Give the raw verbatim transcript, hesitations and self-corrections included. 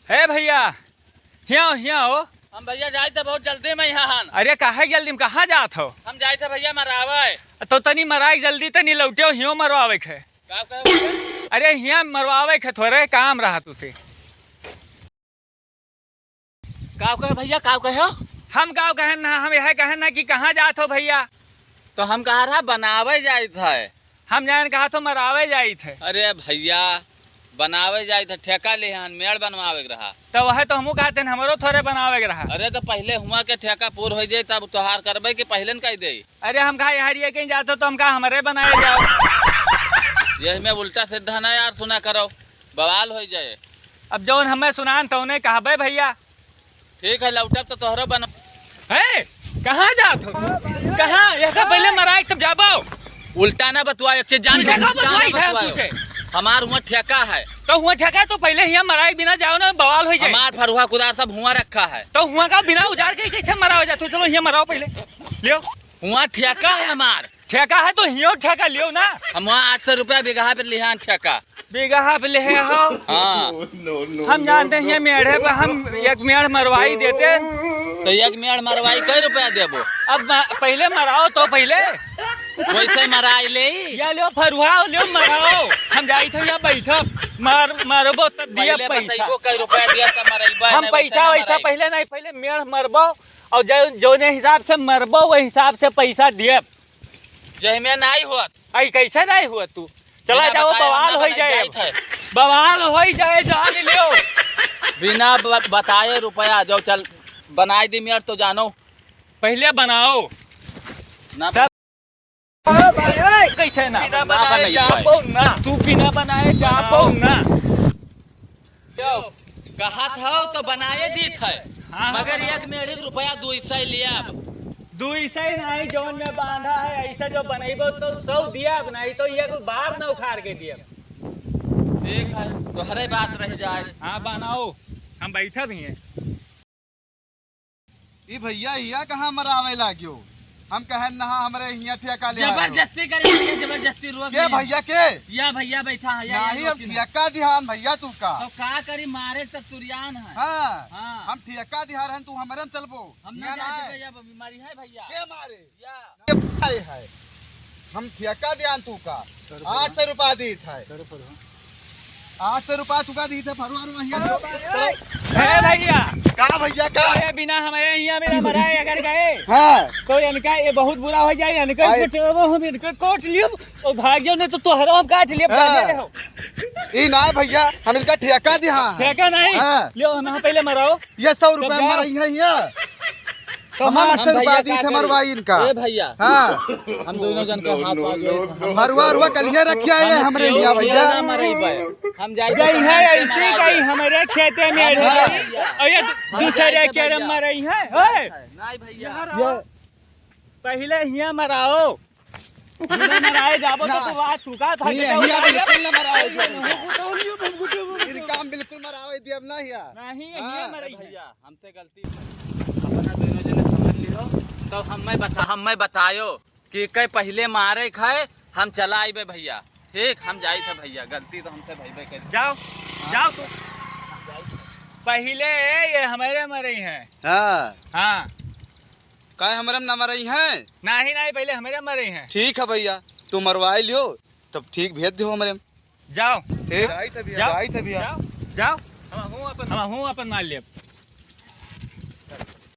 हे भइया, हियाँ, हियाँ हो। हम भइया जाइत है बहुत जल्दी में हियाँ हन। अरे काहे जल्दी में, कहाँ जात हो? हम जाइत है भइया मरावे। तो तनी मराई जल्दी, तनी लौटे हो, हियो मरवावे के है। का कहे भइया? अरे हियाँ मरवावे के थोरे काम रहा तुसे। का कहे भइया, का कहे हो? हम का कहेन ना, हम यह कहेन ना कि कहाँ जात हो भइया? तो हम कहा रहा बनावे जाइत है। हम जान कहा तो मरावे जाइत है। अरे भइया, बनावे जाइत है, ठेका ले हन, मेड़ बनवावे के रहा। तो वह तो हमहू कहते हैं, हमरो थोरे बनावे के रहा। अरे तो पहले हुआ के ठेका पूर हो जाए, तब तोहार करबे कि पहले न कह दे। अरे हम कहा यार ये कहीं जाते तो हम कहा हमरे बनाए जाओ। यही में उल्टा सीधा ना यार सुना करो, बवाल हो जाए। अब जौन हमें सुनान तौने कहबे भइया। ठीक है, लौटब तो तोहरो बन। ए, कहाँ जात हो? कहाँ? यह सब पहले मराई तब जाबो। उल्टा ना बतुआ, एक चीज जान उल्टा ले, का उल्टा ना बतुआई था बतुआ। तुझे? हमार हुआ ठेका है। तो हुआ ठेका है तो पहले हियाँ मराई बिना जाओ ना, बवाल हो जाए। हमार फरुहा कुदार सब हुआ रखा है। तो हुआ का बिना उजार के कैसे मराओ जा? तू चलो हियाँ मराओ पहले। लियो। हुआ ठेका है हमार। ठेका है तो हियो ठेका लियो ना। हम वहाँ आठ सौ रुपया बीघा पे लिहान ठेका। बीघा पे लिहे हो? हाँ। हम जानते हैं मेढ़े पे हम एक मेढ़ मरवाई देते। तो एक मेढ़ मरवाई कै रुपया देबो? अब म-, पहले मराओ तो पहले। वैसे मराई ले। या लियो फरुहा, लियो मराओ। हम जाई थे या बैठब। मार-, मारबो तब दिया पहले पैसा। बतैबो कै रुपया दिया तब मरैबा, हम नहीं वैसे पैसा ना वैसा मराई। पहले नहीं, पहले मेढ़ मरबो और जो, जौने हिसाब से मरबो वही हिसाब से पैसा दिए। यही में नहीं होत। आई कैसे नहीं हुआ तू? चला बिना जाओ, बताए बवाल हम ना होई बनाई जाए। जाइत है। बवाल होई जाए, जान लियो। बिना ब-, बताए रुपया जो चल बनाई दी मेड़ तो जानो। पहले बनाओ। ना तब कैसे ना? बिना बनाए ना बनाई जाए। जाबो ना। तू बिना बनाए जाबो ना। यो, कहत हौ तो बनाए दीत है, हाँ, हाँ, मगर बनाओ। एक मेढ़ी के रुपया दुई सौ लियाब। दुई सौ नहीं, जौन में बांधा है, ऐसे जो बनैबो तो सौ दियाब, नहीं तो एक बार न उखाड़ के दियाब। ठीक है, तोहरे बात रह जाए। हाँ, बनाओ, हम बैठा भी हैं। ई भइया हिया कहाँ मरावे लाग्यो? हम कहेन नहा हमरे हिया ठेका ले आयो। जबरदस्ती करे भइया, जबरदस्ती रोक के लिया। भइया के? या भइया बैठा है, या, या नहीं, रोक हम के ना। ठेका दिहान भइया तू का। तो का करी, मारे सब तुरियान है। हाँ, हाँ। हम ठेका दिहा रहन, तू हमरे में चलबो। हम ना हिया जाए ना देबे, है। या बीमारी है भइया। के मारे? या। ये भाई है, हम ठेका दियान तू का, आठ सौ रुपया दीत है। आठ सौ रुपया तुका दीत है, फरुआ रुआ हिया दो। चलो। ए भइया। का भइया का? अरे बिना हमरे हिया बिना मराए अगर गए, हाँ। तो इनका ये बहुत बुरा हो जाए, इनका आए। इनको टेबो हम इनको कोट लियो और भाग जाओ, नहीं तो तोहरो हम काट लियो, हाँ। भागे रहो। ई ना भइया, हम इनका ठेका दिहा। ठेका नहीं? हाँ। लियो, हम पहले मराओ। ये सौ रुपया जब जाओ। मरई है हिया। तो हम हम आठ सौ रुपया भइया दी का थे करी? मरवाई इनका। ए भइया। हाँ। हम दोनों जन के हाथ पाँव जोड़े थे। हम मरवा रुआ कलिया रखिया है हम हमरे केहू हिया के भइया। ना मरई पाए। हम जाई जई तो है हम ऐसी मराई कहीं दे। हमरे खेते में हम अड़े। भइया। और ये हम दूसरे जाई के तो रम भइया। मरई है। ओए। नहीं भइया। ये पहले हिया मराओ। हिया मराए जाबो तो ना। तू बात तू का था हिया, हिया बिल्कुल ना मराए दिया। इनका हम बिल्कुल मराए दिया अब ना हिया। नहीं, हिया हाँ। मरई है। भइया, हमसे गलती अपना दोनों जने समझ लियो, तो हमें बता, हमें बतायो कि के पहले मारे खाए, हम चला आइबे भइया। ठीक, हम जाई थे भइया, गलती तो हमसे भइबे कर। जाओ, हाँ। जाओ तू। पहले ये हमारे मरई हैं। हाँ। हाँ। काहे हमरे में ना मरई हैं? नहीं, नहीं, पहले हमरे मरई हैं। ठीक है भइया, तू मरवाई लियो, तब ठीक भेज दियो हमरे में। जाओ। ठीक। जाई थे भइया, जाओ। जाई थे भइया। जाओ, जाओ। हम हूँ अपन, हम हूँ अपन मार लेब।